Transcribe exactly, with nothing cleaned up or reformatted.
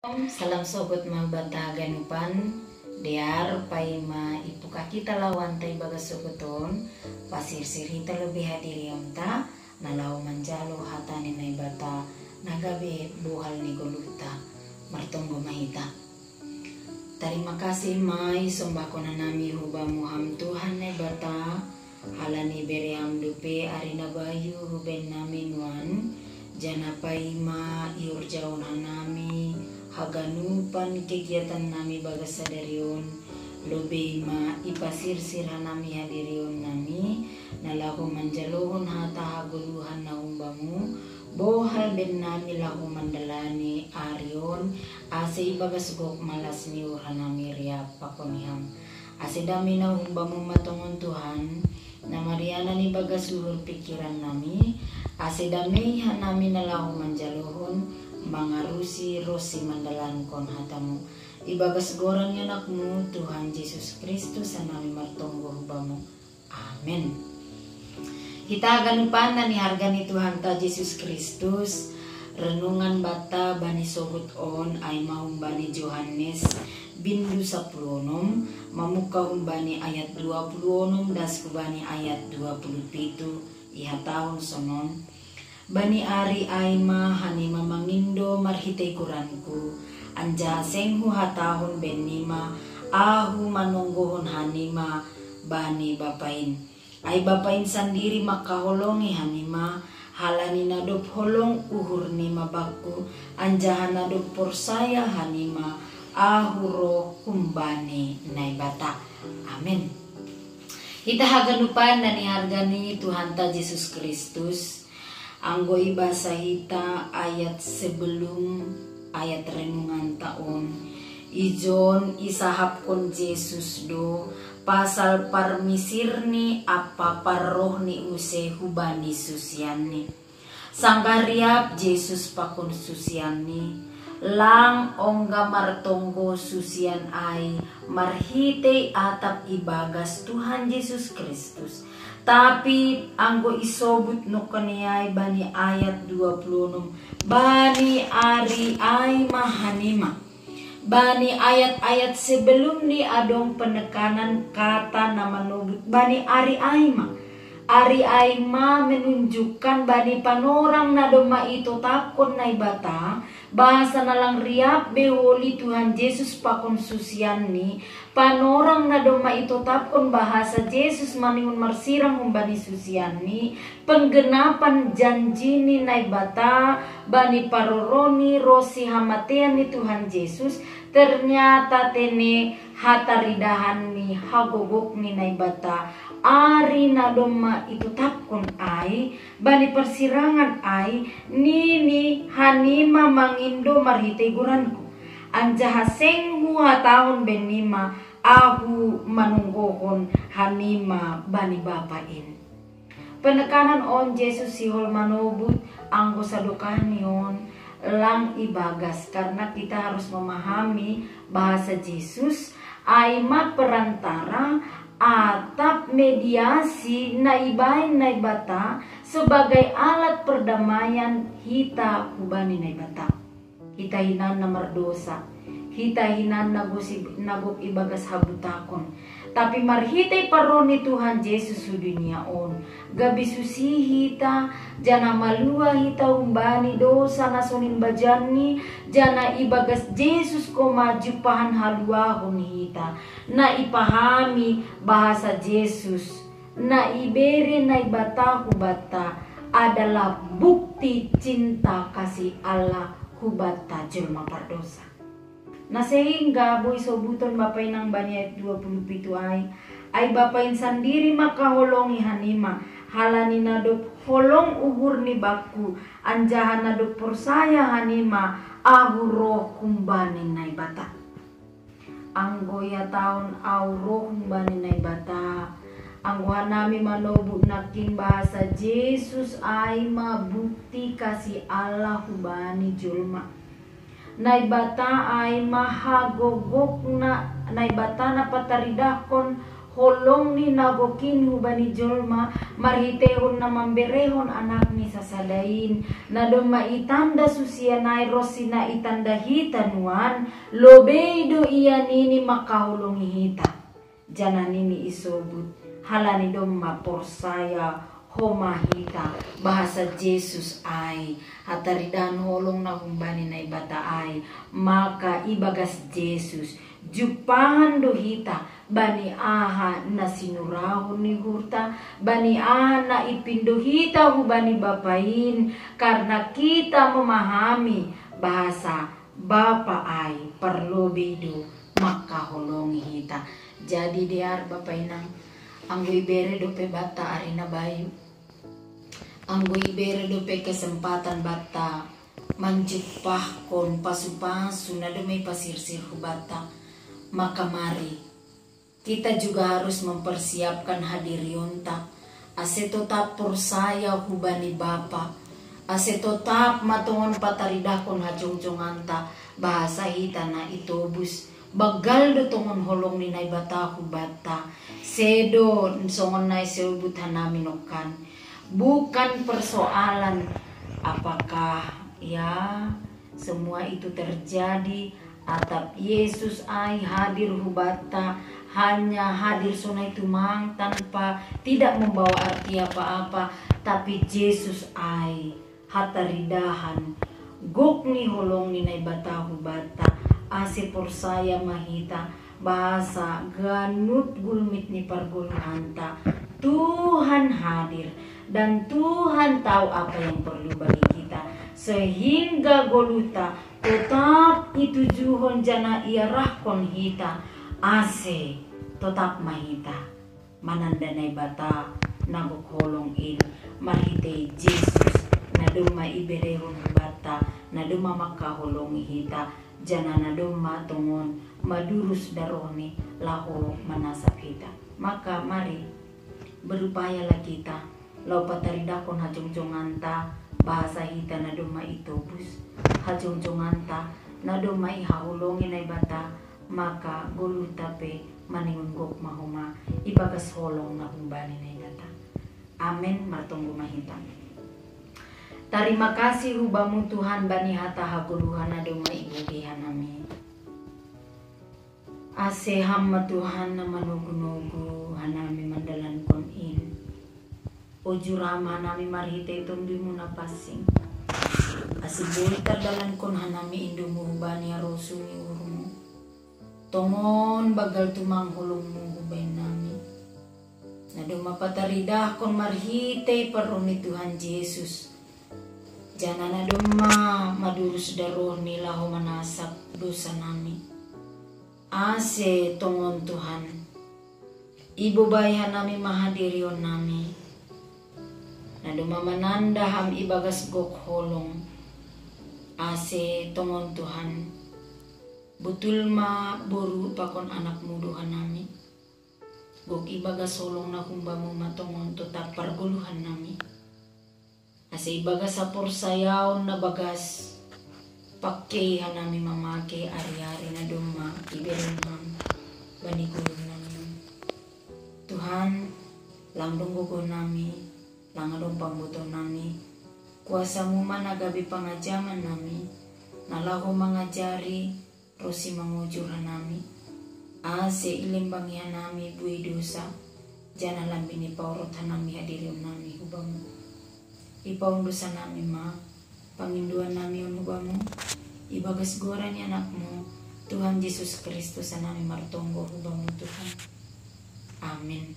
Salam sogot ma bata ganupan. Dear, paima ipuka kita lawan ta ibagas sogot on, pasirsir hita lobi hadiri on ta, na laho manjalo hata ni Naibata na gabe bohal ni goluhta. Martonggo ma hita. Tarima kasih ma i sombahkon hanami hu Bamu Ham Tuhan Naibata, halani bere Ham dope ari na bayu hu baen nami nuan, janah paima ihorjahon hanami haganupan kegiatan nami bagas sadari on, lobei ma ipasirsir hanami hadiri on nami, na laho manjalohon hata hagoluhan na humbamu, bohal baen nami laho mandalani ari on, ase ibagas gok ma las ni uhur hanami riap pakon ni Ham. Ase dame na humbamu ma tongon Tuhan, na marianan ibagas uhur pikiran nami, ase damei hanami na laho manjalohon, mangarusi ronsi mandalankon hatamu. Ibagas goran ni anakmu Tuhan Jesus Kristus hanami martonggo hu Bamu. Amen. Hita ganupan na niharga ni Tuhanta Jesus Kristus, renungan bata bani sogot on ai ma humbani Johannes bindu sapuluh onom, mamungka humbani ayat dua puluh onom das hubani ayat dua puluh pitu, ihatahon sonon: Bani ari ai ma hanima mangindo marhitei goranku, anjaha seng huhatahon baen nima, ahu manonggohon hanima bani Bapa in. Ai Bapa in sandiri mangkaholongi hanima, halani na dob holong uhur nima bakku, anjaha na dob porsaya hanima, ahu roh humbani Naibata. Amen. Hita haganupan na niharga ni Tuhanta Jesus Kristus, anggo ibasa hita ayat sebelum ayat renunganta on, ijon isahapkon Jesus do pasal parmisirni ampa parrohni use hubani susianni. Sanggah riap Jesus pakon susianni, lang ongga martonggo susian ai marhitei atap ibagas Tuhan Jesus Kristus. Tapi anggo isobut nongkon i ai bani ayat dua puluh onom, bani ari ai ma hanima. Bani ayat-ayat sebelumni adong penekanan kata na manobut bani ari ai ma. Ari ai ma menunjukkan bani panorang na domma itotapkon Naibata, bahasa na lang riap be holi Tuhan Jesus pakon susianni, panorang na domma itotapkon bahasa Jesus maningon marsirang humbani susianni, penggenapan janji ni Naibata bani paroroni ronsi hamatean ni Tuhan Jesus, ternyata tene hataridahan ni hagogok ni Naibata, ari na domma itotapkon ai, bani parsirangan ai, nini hanima mangindo marhitei goranku. Anjaha seng huhatahon baen nima, ahu manonggohon hanima bani Bapa in. Penekanan on Jesus sihol manobut anggo sadokahni on lang ibagas, karena kita harus memahami bahasa Jesus ai ma perantara atap mediasi na ibaen Naibata sebagai alat perdamaian hita hubani Naibata. Hita hinan na mardosa, hita hinan na gosip na gok ibagas habutakon. Tapi marhitei parroh ni Tuhan Jesus hu dunia on, gabe susi hita, janah malua hita humbani dosa na sonin bajanni, janah ibagas Jesus koma jumpahan haluahon hita. Na ipahami bahasa Jesus, na ibere Naibata hubanta adalah bukti cinta kasih Allah hubanta jolma pardosa. Na sehingga boi sobuton Bapa inang bani ayat dua puluh pitu ai, ai Bapa in sandiri mangkaholongi hanima, halani na dob holong uhurni bakku, anjaha na dob porsaya hanima, ahu roh humbani Naibata. Anggo ihatahon ahu roh humbani Naibata, anggo hanami manobut nangkin bahasa Jesus ai ma bukti kasih Allah hubani jolma. Naibata ai ma hagogokna, Naibata na pataridahkon Holongni na gok in hubani jolma, marhitehon na mamberehon anakni sasadain, na domma itanda susianai ronsi na itanda hita nuan, lobei do ia nini mangkaholongi hita. Janah nini isobut, halani domma porsaya homa hita bahasa Jesus ai, hataridahan holong na humbani Naibata ai, maka ibagas Jesus, jumpahan do hita bani aha na sinurahon ni uhurta, bani aha na ipindo hita hubani Bapa in, karna kita memahami bahasa Bapa ai parlobei do mangkaholongi hita. Jadi dear Bapa Inang, anggo ibere dope banta ari na bayu, anggo ibere dope kesempatan banta manjumpahkon pasu-pasu na domma ipasirsir hubanta, maka mari kita juga harus mempersiapkan hadirionta, ase totap porsaya hubani Bapa, ase totap ma tongon pataridahkon hajongjonganta, bahasa hita na itobus, banggal do tongon holong ni Naibata hubanta. Sedo songon na isobut hanami nongkan. Bukan persoalan apakah ya semua itu terjadi atap Yesus ai hadir hubanta, hanya hadir sonai tumang tanpa tidak membawa arti apa-apa, tapi Jesus ai hataridahan gok ni holong ni Naibata hubanta, ase porsaya ma hita bahasa ganup gulmit ni pargoluhanta Tuhan hadir, dan Tuhan tahu apa yang perlu bagi kita, sehingga goluhta totap itujuhon janah iarahkon hita, ase totap ma hita mananda Naibata na gok holong in marhitei Jesus na domma iberehon hubanta, na domma mangkaholongi hita, janah na domma tongon madurus darohni laho manasap hita. Maka mari, berupayalah kita laho pataridahkon hajongjonganta, bahasa hita na domma itobus, hajongjonganta na domma ihaholongi Naibata, maka goluhta pe maningon gok ma homa ibagas holong na humbani Naibata. Amen. Martonggo ma hita. Tarima kasih hu Bamu Tuhan bani hata hagoluhan na domma ibege hanami. Ase Ham ma Tuhan na manogu-nogu hanami mandalankon in. Ujur Ham hanami marhitei TonduyMu na pansing, ase boi tardalankon hanami indoMu hubani harosuh ni uhurMu. Tongon banggal tumang holongMu hubaen nami, na domma pataridahkon marhitei parroh ni Tuhan Jesus, janah na domma madurus darohni laho manasap dosanami. Ase tongon Tuhan, ibobai hanami ma hadirionnami, na domma mananda Ham ibagas gok holong. Ase tongon Tuhan, botul ma boru pakon anakMu do hanami. Gok ibagas holong na humbaMu ma tongon totap pargoluhannami. Ase ibagas haporsayaon na bagas, pangkei hanami mamake ari-ari na domma iberehon Ham bani goluhnami. Tuhan, lang adong gogonami, lang adong pambotoonnami, kuasa-Mu ma na gabe pangajaman nami, na laho mangajari ronsi mangujur hanami, ase ilembangi hanami buei dosa, janah lambin ipaorot hanami hadirionnami hu Bamu. Ipaondosanami ma pangindoannami on hu Bamu, ibagas goran ni AnakMu, Tuhan Jesus Kristus, hanami martonggo hu Bamu Tuhan. Amin.